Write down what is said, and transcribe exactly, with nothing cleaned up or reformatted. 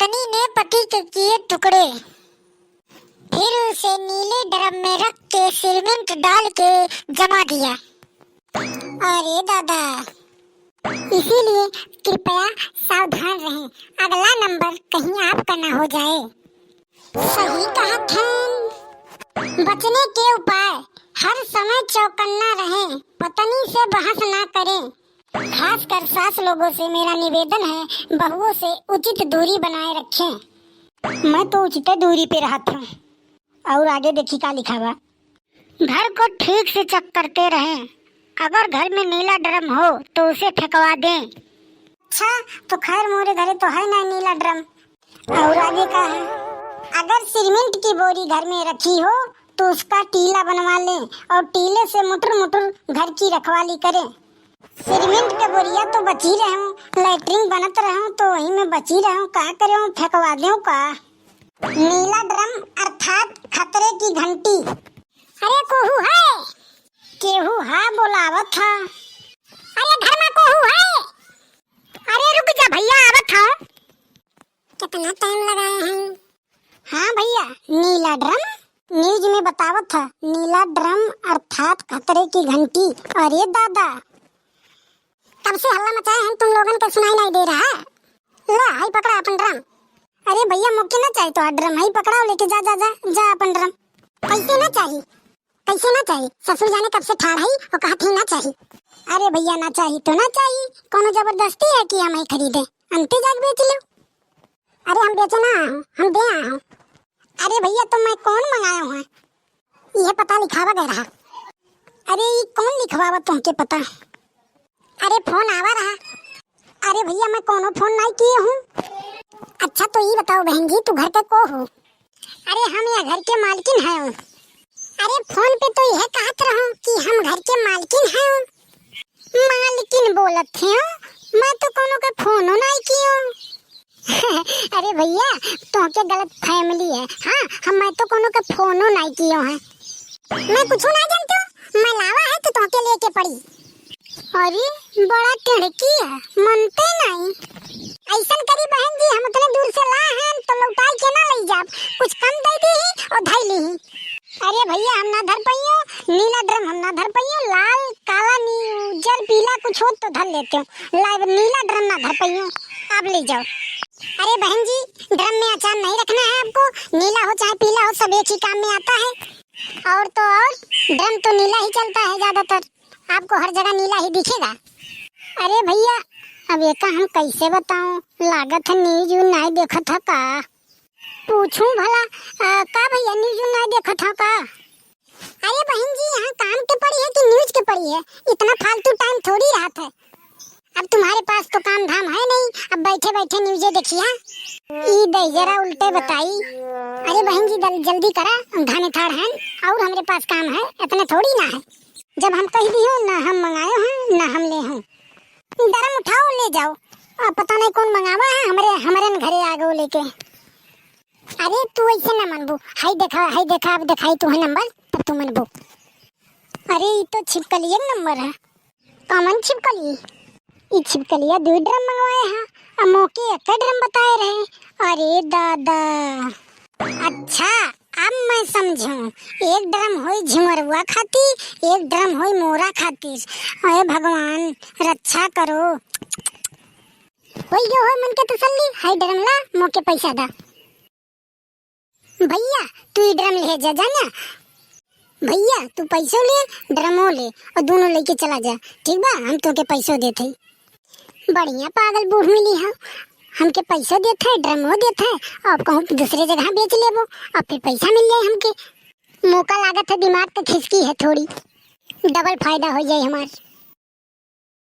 पत्नी ने पति के किए टुकड़े, फिर उसे नीले ड्रम में रख के सीमेंट डाल के जमा दिया। अरे दादा, इसीलिए कृपया सावधान रहें, अगला नंबर कहीं आपका ना हो जाए। सही कहा थैन। बचने के उपाय, हर समय चौकन्ना रहें, पत्नी से बहस ना करें। खासकर सास लोगों से मेरा निवेदन है, बहुओं से उचित दूरी बनाए रखें। मैं तो उचित दूरी पे रहत हूँ। और आगे देखी का लिखा बा। घर को ठीक से चेक करते रहें, अगर घर में नीला ड्रम हो तो उसे फेंकवा दें। अच्छा, तो खैर मोरे घरे तो है ना नीला ड्रम। और आगे का है, अगर सीमेंट की बोरी घर में रखी हो तो उसका टीला बनवा लें और टीले से मुटुर मुटुर घर की रखवाली करें। सीमेंट के बोरिया तो बची रहूं, लैट्रिन बनत रहूं तो वही में बची रहूं, का करें, फेंकवा दें का? नीला ड्रम अर्थात खतरे की घंटी। अरे कोहू है? केहू है बोलावत है। अरे घर में कोहू है? अरे रुक जा भैया, आवत हूँ। कितना टाइम लगाए हैं? हाँ भैया, नीला ड्रम न्यूज में बतावत है, नीला ड्रम अर्थात खतरे की घंटी। अरे दादा, तब से हल्ला मचाए हैं तुम लोगन के, सुनाई नहीं दे रहा है। ले, हई पकड़ा अपन ड्रम। अरे भैया, मोके ना चाही तो ड्रम, हई पकड़ाओ लेके जा, जा, जा, जा अपन ड्रम। कैसे ना चाही? कैसे ना चाही? ससुर जाने कब से ठाड़ है और कहा थी ना चाही। अरे भैया, ना चाही तो ना चाही, कोनो जबरदस्ती है कि हम ही खरीदे? अंते जाके बेच लो। अरे हम बेचे ना आए हूँ, हम दे आए हूँ। अरे भैया, तो मैं कौन मंगाया हूँ? यह पता लिखावा गया रहा। अरे ई कौन लिखवावा तुमके पता? अरे फोन आवा रहा। अरे भैया, मैं कोनो फोन नहीं किए हूँ। अच्छा तो ई बताओ बहन जी, तू घर के को हो? अरे हम यह घर के मालकिन हैं। अरे फोन पे तो यह कहत रहो कि हम घर के मालकिन हैं। मालकिन बोलत हो? मैं तो कोनो के फोनो नहीं कियो। अरे भैया, तोहके गलत फहमी है। हाँ, हम, मैं तो कोनो के फोनो नहीं कियो है। मैं कुछ ना जानती हूँ, मैं लावा है तो तोहके लेके पड़ी। अरे बड़ा टेढ़की है, मनते नहीं। ऐसन करी बहन जी, हम उतने दूर से ला हैं तो लौटाई के ना ले जाब, कुछ कम दे दी और धई ली। अरे भैया, हम ना धर पाइयो, नीला ड्रम हम ना धर पाइयो, लाल, काला, नी-, उज्जर, पीला कुछ हो तो धर लेते हो, ला-, नीला ड्रम ना धर पाइयो, आप ले जाओ। अरे बहन जी, ड्रम में अचार नहीं रखना है आपको, नीला हो चाहे पीला हो, सब एक ही काम में आता है। और तो और, ड्रम तो नीला ही चलता है ज्यादातर, आपको हर जगह नीला ही दिखेगा। अरे भैया, अब एका हम कैसे बताऊं, लागत है न्यूज व्यूज नहीं देखत है का? पूछूं भला, अ, का भैया न्यूज नहीं देखत हो का? अरे बहन जी, यहाँ काम के पड़ी है कि न्यूज के पड़ी है? इतना फालतू टाइम थोड़ी रहत है। अब तुम्हारे पास तो काम धाम है नहीं, अब बैठे बैठे न्यूजे देखिया। ई दे जरा उल्टे बताई। अरे बहन जी, दल-, जल्दी करा, घामे थाड़ हैं और हमरे पास काम है, इतने थोड़ी ना है। जब हम कह दियो, ना हम मंगायो हैं, ना हम ले हैं। ड्रम उठाओ, ले जाओ। अब पता नहीं कौन मंगावा है, हमरे, हमरे न घरे आ गो लेके। अरे तू ऐसे ना मनबू, हाई देखा, हाई देखा, अब देखाई तू है नंबर, तब तू मनबू। अरे ई तो छिपकलिए नंबर है। कमन छिपकली? ई छिपकलिया दो ड्रम मंगवाए हैं, अब मोके एक ड्रम बताए रहे। अरे दादा। अच्छा, अब मैं समझूं, एक ड्रम होई झिमरुआ खातिर, एक ड्रम होई मोरा खातिर। अरे भगवान, रक्षा करो। होई गयो होई मन के तसल्ली, हाई ड्रम ला, मोके पैसा दा। भैया, तू ई ड्रम ले जा, जाना। भैया, तू पैसो ले, ड्रमो ले, और दोनों लेके चला जा, ठीक बा? हम तोके पैसो देत हई। बढ़िया पागल बूढ़ मिली है, हमके पैसो देत है, ड्रमो देत है, और कहूँ दूसरे जगह बेच लेबो, और फिर पैसा मिल जाए हमके। मौका लागत है, दिमाग तो खिसकी है थोड़ी, डबल फायदा हो जाए हमार।